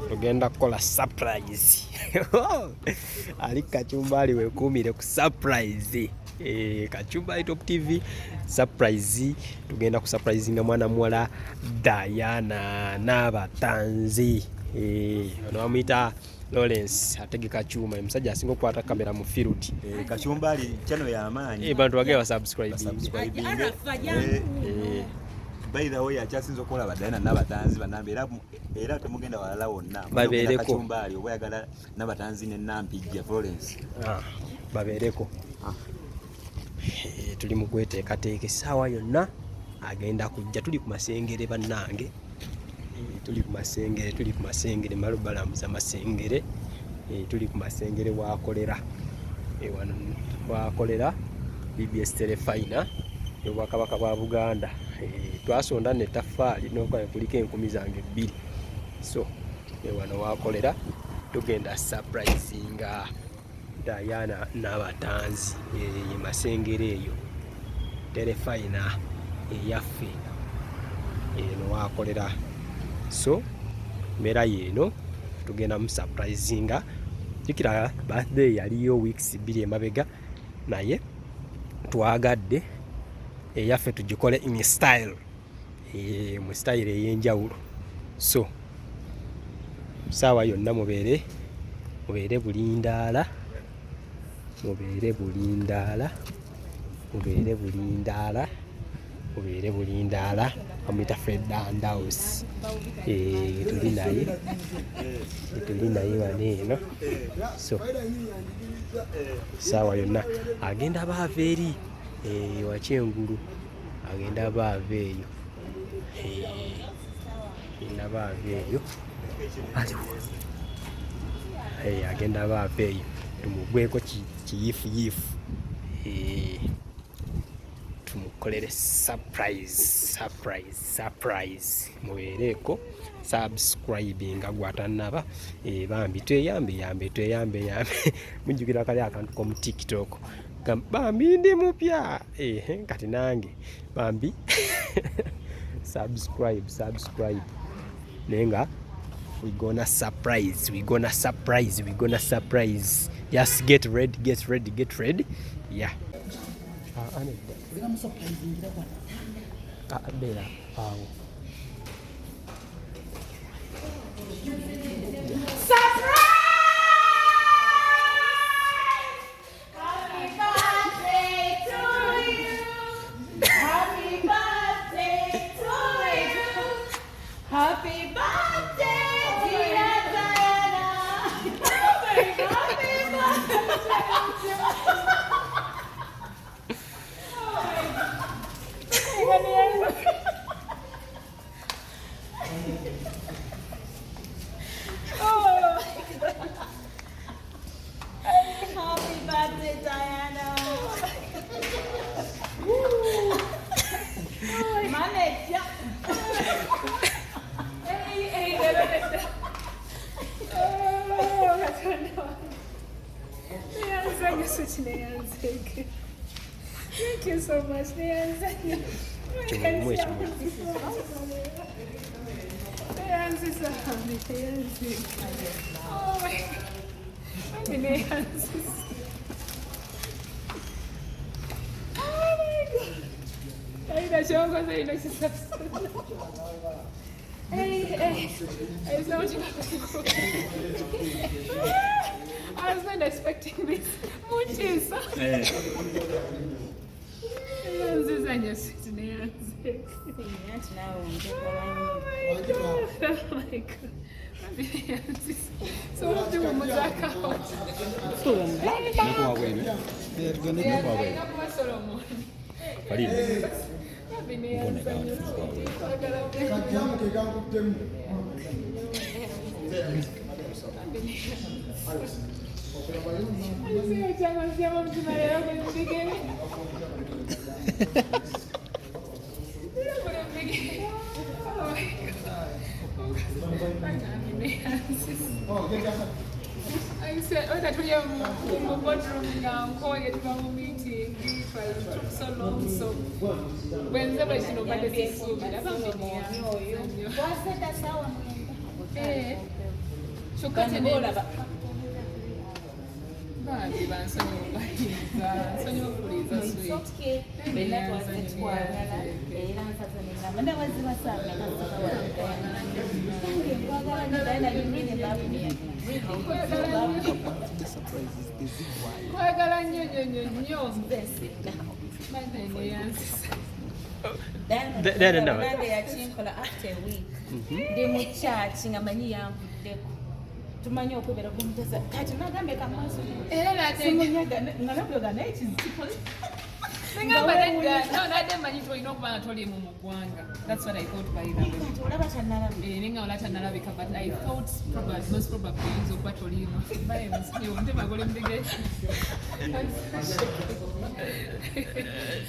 Tugenda kukola surprise. Ali Kachumbali wekuumire ku surprise. Kachumbali Top TV surprise, tugenda ku surprisinga mwana muwala Diana Nabatanzi. Ono bamuyita Lawrence ategeka kyuma, omusajja asinga okukwata kamera mu field. Kachumbali channel ya amaanyi. Bantu bagenda basubscribe. Basubscribe. By the way, akyasinze okukola ba Diana Nabatanzi banambe, era temugenda walala wonna. Babeereko. Kachumbali oba oyagala Nabatanzi ne Nampijja Florence. Babeereko. Tuli mu kweteekateeka essaawa yonna agenda kujja. Tuli ku Masengere bannange. Tuli ku Masengere, tuli ku Masengere, malo balambuza Masengere. Tuli ku Masengere wakolera. Wano wakolera BBS Terefayina y'Obwakabaka bwa Buganda. Twasonda n'ettaffaali n'okuba kuliko enkumi zange bbiri. So wano wakolera, tugenda surprisinga Diana Nabatanzi. Ye Masengere eyo Terefayina eyaffe eno wakolera. So mbeera yeeno, tugenda mu surprisinga. Jjukira birthday yaliyo weeks 2 emabega, naye twagadde eyaffe tugikole in style, mu style ey'enjawulo. So saawa yonna mubeere bulindaala, mubeere bulindaala, mubeere bulindaala, mubeere bulindaala. Bamuyita Fred Andaus. Tuli naye, tuli naye wano eno. So saawa yonna agenda baava eri wakyengulu, agenda baava eyo, agenda baava eyo, aliwo, agenda baava eyo, tumugweko kiyifuyifu, tumukolere surprise, surprise, surprise. Mubeereeko subscribinga gwatannaba. Bambi tweyambe yambe, tweyambe yambe. Mujjukira kali akantu komu TikTok, bambi ndi mupya, kati nange bambi subscribe, subscribe. Naye nga we gonna surprise, we gonna surprise, we gonna surprise. Just get ready, get ready, get ready. Yeah. Beera awo. Happy birthday to you. Happy birthday to you. Happy birthday, dear Diana. Happy birthday. Oh my God. Happy birthday, Diana. Manager. Hey, hey, oh, Katonda wange. Neyanza nnyo Switch, neyanzeege. Thank you so much. Neyanza nnyo. Kimulimu ekimuli. Neyanziza bambi, neyanzeege. Oh my God. Bambi neyanziza. Oh my God. Alina kyonkoze ino kisasula. Hey, hey. It's not I was not expecting this. Mutiisa. Neyanziza nnyo Switch, neyanzeege. Oh my God. Oh my God. Bambi neyanziza. So tuwummuzaako. Alina kuba Solomon. Bambi neyanza nnyo Switch. Twagala Kajjamu ke kankuttemu. Bambi neyanziza. Kyamazyama omutima leero gwe mbigere. Leero gwe mbigere. Oh my God. Bambi neyanziza. Oda tuli mu boardroom nga nkooye, tuva mu meeting, it took so long, so bwenze bwe kino mbadde sisuubira. Bambi neyanziza nnyo. Eh, kyokka Olaba. Bambi bansonyiwa okubayiriza, nsonyiwa okuliiza sweet. Bena twaze twagala era nsaza nengamba ndabazibasanga. Nkwagala nnyo Diana, you really love me. Really love me. Kwagala nnyo nnyo nnyo nnyo. Bambi neyanziza. Diana, no. Nange yakinkola after a week. Ndi mu church nga manyi yanvuddeko. Tumanyi okubeera gumutasa kati nagambye kamaaso. Era nate Simunyaga nga nabyoga naye kizibu. Nengamba nedda, no, nadde mmanyi nti olina okuba nga toliimu mu ggwanga. That's what I thought, by the way. Kati olaba tannalabika. Eh, nenga wala tannalabika, but I thought probably, most probably oyinza okuba toliimu. Baye musonyiwe, omutima guli mubige.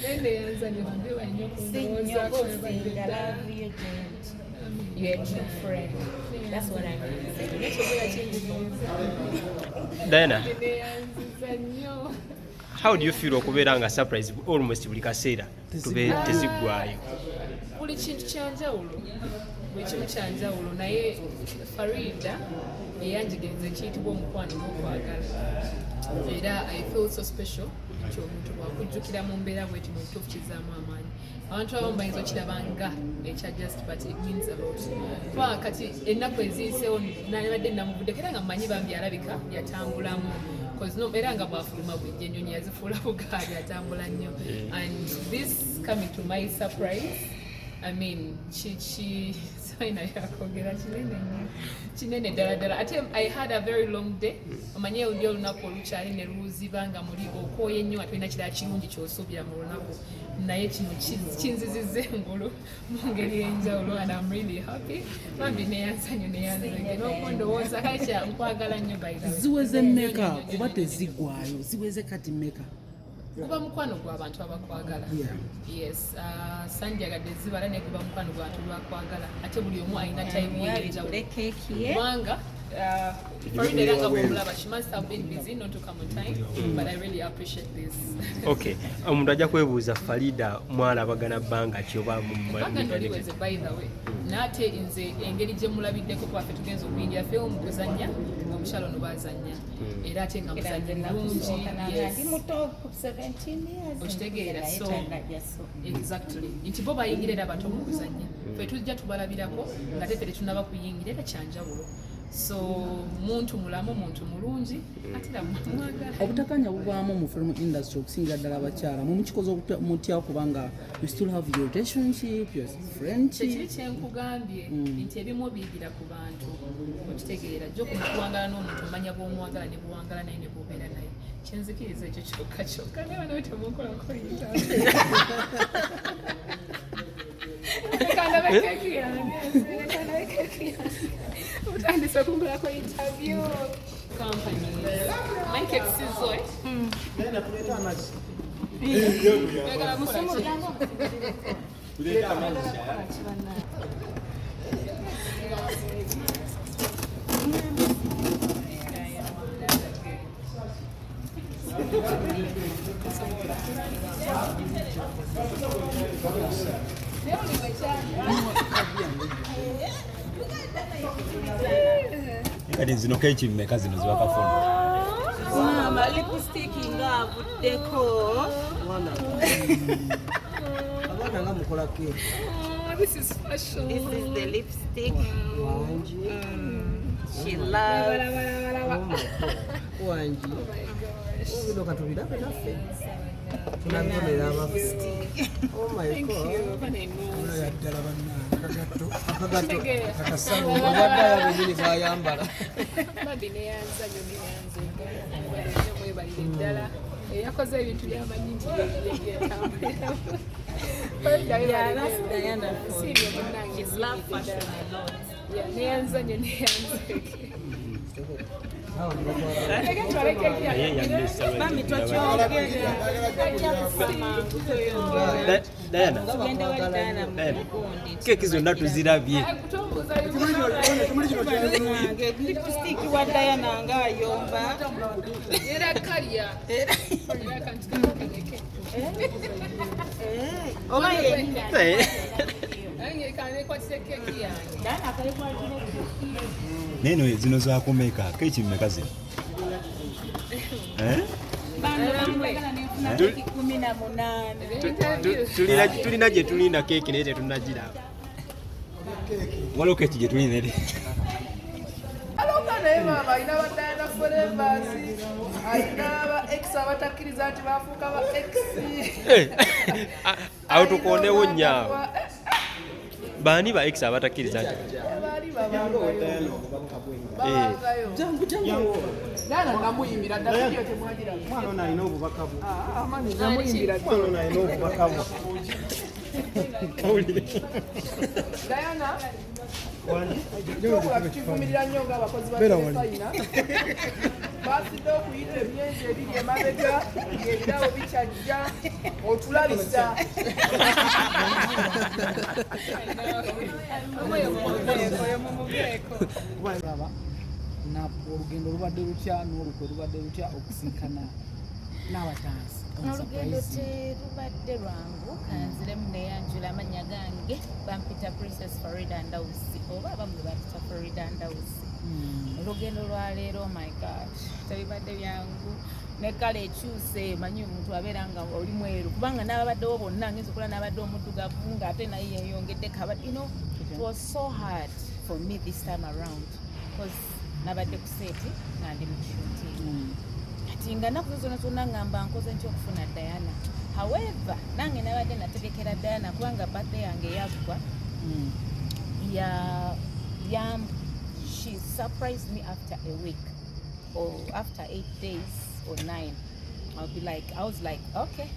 Naye neyanza nnyo, bambi nnyo Sinyo kundowoozaako, kusinga ddala. love you, Janet. You're a true friend. That's what I can say. Ekyokulya kinjigiriza. Diana, Neyanziza nnyo. how do you feel okubeera nga surprise almost buli kaseera tube teziggwayo? Buli kintu kyanjawulo, buli kimu kyanjawulo, naye Farida eyanjigenza ekiyitibwa omukwano n'okwagala, era I feel so special nti omuntu bwakujjukira mu mbeera bweti, mu butuufu kizaamu amaanyi. Abantu abamu bayinza okiraba nga ekya just, but it means a lot, kuba kati ennaku eziyiseewo nabadde namuvuddeko era nga mmanyi bambi alabika yatambulamu. 'Cause no, era nga bwafuluma bwejja ennyonyi yazifuula bugaali, atambula nnyo, and this coming to my surprise, I mean, ki sirina yakwogera, kinene nnyo, kinene ddala ddala. Ate I had a very long day. Omanye oli olunaku olukyali ne luziba nga muli okwoye nnyo, nga tolina kirala kirungi ky'osuubira mu lunaku, naye kino kinzizizza engulu mu ngeri ey'enjawulo, and I'm really happy. Bambi neyansanyu, neyanzenge n'okundowooza kale kya nkwagala nnyo, by the way. Ziweze mmeka? Kuba teziggwayo, ziweze kati mmeka? Guba mukwano gw'abantu abakwagala. Yes, sandyagadde zibala, naye guba mukwano gw'abantu bakwagala, ate buli omu alina time ye ey'enjawulo. Wabikule keeki ye. Kubanga Farida era nga bwomulaba, she must have been busy not to come on time, but I really appreciate this. Okay, omuntu ajja kwebuuza, Farida mwalabagana bbanga ki oba Bbanga ndoliweze, by the way, naate nze engeri gye mulabiddeko, kuba ffe tugenza okuyingira film kuzannya ng'omukyalo ono bazannya, era ate nga muzannyi mulungi. Yes. Ndi muto ku 17 years. Okitegeera, Naye tannajja, so. Exactly, nti bo bayingira era bato mu kuzannya, ffe tujja tubalabirako nga te ffe tetunaba kuyingira, era kyanjawulo. So muntu mulamu, muntu mulungi, ate era mwagala. Obutakanya bubaamu mu film industry, okusingira ddala abakyala. Mwe mukikoze mutya kubanga you still have your relationship, your Kyekiri friendship? Kyenkugambye nti ebimu obiyigira ku bantu, okitegeera? Jjo kumukuwangala n'omuntu omanya bw'omwagala ne buwangala naye ne bwobeera naye. Kyenzikiriza ekyo kyokka kyokka, naye banawe temunkolako yita. Kandabe keeki yange, kandabe keeki yange. Otandise okunkolako interview company. My cake sizo, eh? Oyagala kukola ki? Tuleeta amazzi. Naye oli bwe Kati zino keeki mmeka zino zibakafuna? Maama, lipstick nga avuddeko. Abaana nga mukola keeki. Oh, this is fashion. This is the lipstick. Wangi. She loves. Laba, laba, laba. Wangi. Oh my gosh. Bino katubirabe naffe tunabibonera abaffe. Oh my Thank God. you. Bana ennungi. Ddala bannange, akagatto, akagatto, Kitegeera. akasawo obadde aya benyini bayambala. Bambi neyanza nnyo, neyanza nnyo, mwebalire ddala. Eyakoze ebintu byamanyi nti byetambuliramu. Yeah, that's Diana for you. Siibye munnange. She's love fashion a lot. Yeah, neyanza nnyo, neyanzeke. Naye yamisa. Mami, tokyogera, tojja kufa mangu, toyongera. Diana, Tugende wali Diana. Diana. Mugundi. Keeki zonna tuzirabye. Lipstick wa Diana ng'ayomba. Era kalya era akantu kakaleke. Oba yennyini. Nange kanekwatise keeki yange. Diana akalekwatira. Naye no zino zakumeka keeki mmeka zino? Eh? Bano bamwegala nenfuna keeki 18. Tulina gye tulinda keeki naye tetunnagiraba. Waliwo keeki gye tulina eri. Alonga naye maama alina ba Diana Forevers, alina ba ex abatakkiriza nti bafuuka ba ex. Eh, awo tukonewo nnyo awo. Baani ba ex abatakkiriza nti Baali babangayo. Babangayo. Diana namuyimbira dda, video temwagiraba. Mwana ono alina obubaka bwe. Ah, mami namuyimbira dda. Mwana ono alina obubaka bwe. Diana, kyokola tukivumirira nnyo ng'abakozi ba Beera wali. Terefayina. Baafidde okuyita emyezi 2 emabega ng'ebirabo bikyajja otulabisa. Laba na olugendo lubadde lutya n'olukwe lubadde lutya okusinkana n'abatanzi? Olugendo terubadde lwangu. Kanziremu neyanjula amannya gange, bampita Princess Farida Ndawusi, oba abamu bampita Farida Ndawusi. Olugendo lwaleero, oh my God, tebibadde byangu ne kale ekyuse. Manyi omuntu abeera nga oli mweru, kubanga n'ababaddewo bonna ngenza okola n'abadde omuddugavu ng'ate naye yeyongeddeko aba, it was so hard for me this time around because nabadde ku set nga ndi mu shooting. Kati nga nnaku zo zonna zonna ngamba nkoze ntya okufuna Diana. However, nange nabadde nategekera Diana kubanga birthday yange yaggwa ya she surprised me after a week or after 8 days or 9. I'll be like, I was like, okay,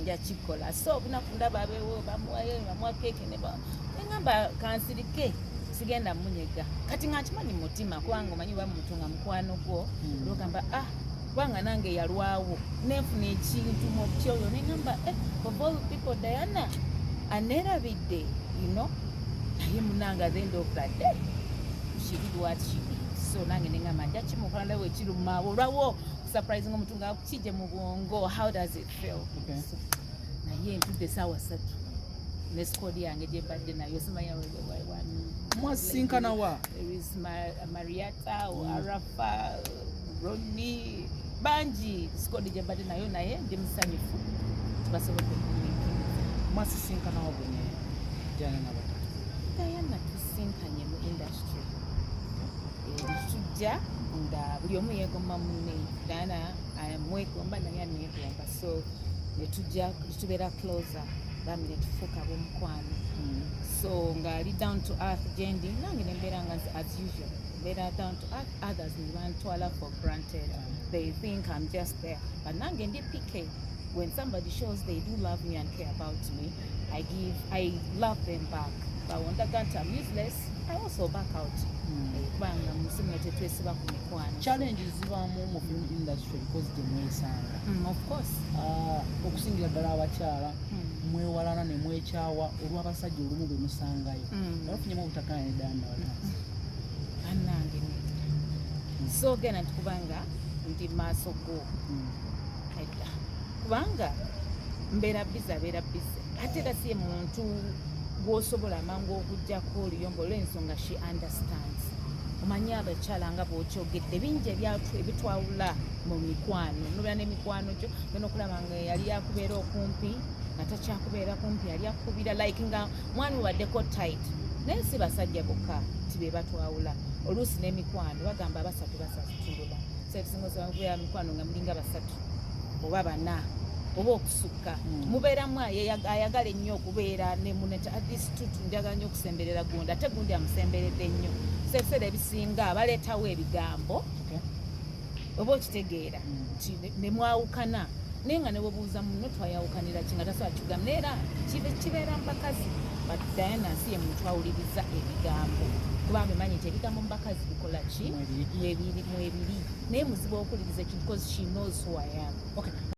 nja kikola. So obunaku ndaba abeewo bamuwayo, bamuwa keeki ne neŋŋamba kansirike, sigenda munyega. Kati nga nkimanyi mu mutima kubanga omanyi oba muntu nga mukwano gwo olwogamba, ah, kubanga nange yalwawo nenfuna ekintu mu kyoyo neŋŋamba, eh, of all people Diana aneerabidde. Naye munange, at the end of the day she did what she did. So nange neŋŋamba nja kimukola nawe ekiruma olwawo surprising omuntu nga kijje mu bwongo, how does it feel? Okay. So, naye ntudde saawa 3 ne squad yange gye mbadde nayo, simanya. Mwasinkana wa? There is Mariata, Arafa, Roni, bangi squad gye mbadde nayo, naye ndi musanyufu tubasobodde okumiikiriza. Mwasisinkana wa gwe Diana n'abatanzi? Diana tusinkanye mu industry. Tujja nga buli omu yeegomba munne. Diana amwegomba naye aneegomba, so netujja tubeera closer, bambi netufuuka ab'omukwano. So ng'ali down to earth gyendi, nange nembeera nga nze as usual mbeera down to earth. Others ne bantwala for granted, they think I'm just there, but nange ndi PK. When somebody shows they do love me and care about me, I give, I love them back, but when nti I'm useless, I also back out. Kubanga mu nsi muno tetwesiba ku mikwano. Challenges zibaamu mu film industry because gye mwesanga. Of course. Ah, okusingira ddala abakyala mwewalana ne mwekyawa olw'abasajja olumu bwe musangayo. Wali ofunyemu obutakkaanya ne Diana n'abatanzi? Bannange, nedda, soogenda nti kubanga ndi maaso go, nedda, kubanga mbeera busy, abeera busy, ate era si ye muntu gw'osobola amangu okugjako oluyombo olw'ensonga she understands. Omanyi abakyala nga bw'okyogedde, bingi ebitwawula mu mikwano. Nobeera n'emikwano gyo, genda okulaba nga yali akubeera okumpi nga takyakubeera kumpi, yali akubira like nga mwami waddeko tight. Naye si basajja bokka ti be batwawula, oluusi n'emikwano. Bagamba abasatu basatulula, so ebisinga osaba kubeera mikwano nga mulinga basatu oba bana oba okusukka. Mubeeramu ayagala ennyo okubeera ne munne, at least tutu njagala nnyo okusemberera gundi, ate gundi amusemberedde nnyo. So ebiseera ebisinga baleetawo ebigambo oba okitegeera nti ne mwawukana, naye nga newebuuza muno twayawukanira ki nga tasobola kigamba. Naye era kibeera mu bakazi, but Diana si ye muntu awuliriza ebigambo. Kubanga emanyi nti ebigambo mu bakazi bikola ki? Mwebiri. Mwebiri, mwebiri. Naye muzibu okuwuliriza ekintu because she knows who I am. Okay.